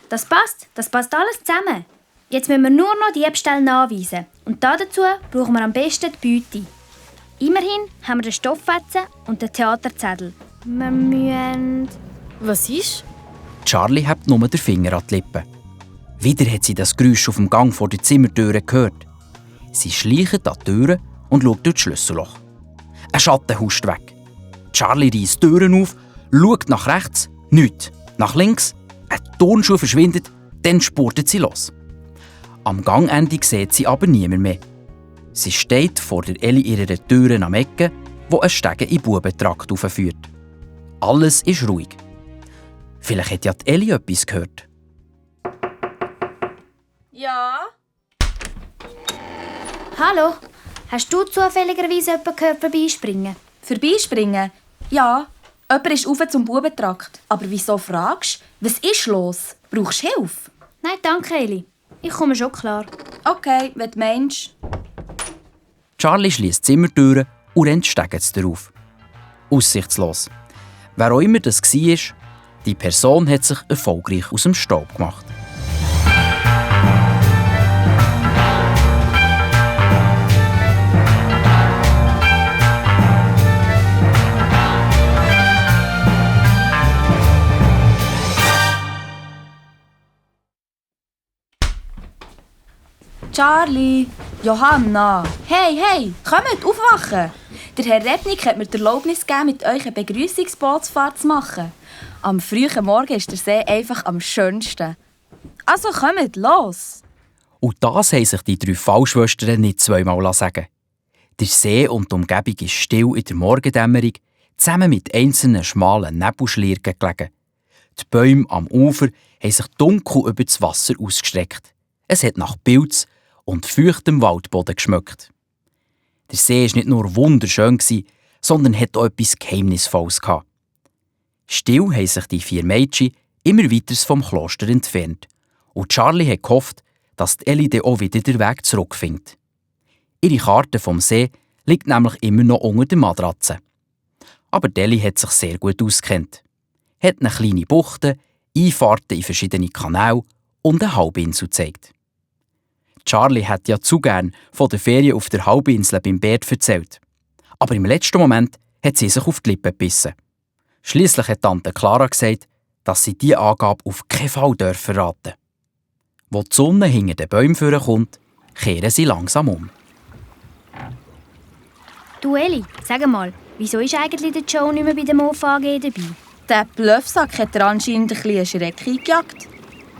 Das passt alles zusammen. Jetzt müssen wir nur noch Diebstahl nachweisen. Und dazu brauchen wir am besten die Beute. Immerhin haben wir den Stofffetzen und den Theaterzettel. Wir müssen... Was ist? Charlie hebt nur den Finger an die Lippen. Wieder hat sie das Geräusch auf dem Gang vor der Zimmertür gehört. Sie schleicht an die Tür und schaut durch das Schlüsselloch. Ein Schatten huscht weg. Charlie reißt die Türen auf, schaut nach rechts, nichts. Nach links, ein Turnschuh verschwindet, dann spurtet sie los. Am Gangende sieht sie aber niemand mehr. Sie steht vor der Elli ihrer Türen am Ecke, wo ein Stege in den Bubentrakt führt. Alles ist ruhig. Vielleicht hat ja die Elli etwas gehört. Ja? Hallo, hast du zufälligerweise jemanden gehört vorbeispringen? Vorbeispringen? Ja. Jemand ist rauf zum Bubentrakt. Aber wieso fragst du? Was ist los? Brauchst du Hilfe? Nein, danke, Eli. Ich komme schon klar. Okay, wenn du meinst. Charlie schließt die Zimmertüren und rennt stegens darauf. Aussichtslos. Wer auch immer das war, die Person hat sich erfolgreich aus dem Staub gemacht. Charlie, Johanna, hey, kommt, aufwachen! Der Herr Rebnik hat mir die Erlaubnis gegeben, mit euch eine Begrüssungsbootsfahrt zu machen. Am frühen Morgen ist der See einfach am schönsten. Also kommt, los! Und das haben sich die 3 Fallschwestern nicht zweimal sagen. Der See und die Umgebung ist still in der Morgendämmerung, zusammen mit einzelnen schmalen Nebelschlirgen gelegen. Die Bäume am Ufer haben sich dunkel über das Wasser ausgestreckt. Es hat nach Pilz und feuchtem Waldboden geschmeckt. Der See war nicht nur wunderschön, sondern hat auch etwas Geheimnisvolles gehabt. Still haben sich die 4 Mädchen immer weiter vom Kloster entfernt. Und Charlie hat gehofft, dass die Elli auch wieder den Weg zurückfindet. Ihre Karte vom See liegt nämlich immer noch unter der Matratze. Aber die Elli hat sich sehr gut ausgekannt. Hat eine kleine Buchte, Einfahrten in verschiedene Kanäle und eine Halbinsel gezeigt. Charlie hat ja zu gern von der Ferien auf der Halbinsel beim Bert erzählt. Aber im letzten Moment hat sie sich auf die Lippen gebissen. Schliesslich hat Tante Clara gesagt, dass sie diese Angabe auf keinen Fall verraten darf. Wo die Sonne hinter den Bäumen vorkommt, kehren sie langsam um. Du Eli, sag mal, wieso ist eigentlich der Joe nicht mehr bei der Mofa AG dabei? Der Bluffsack hat er anscheinend ein bisschen Schreck eingejagt.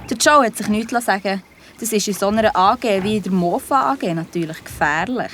Der Joe hat sich nichts sagen lassen. Das ist in so einer AG wie in der Mofa AG natürlich gefährlich.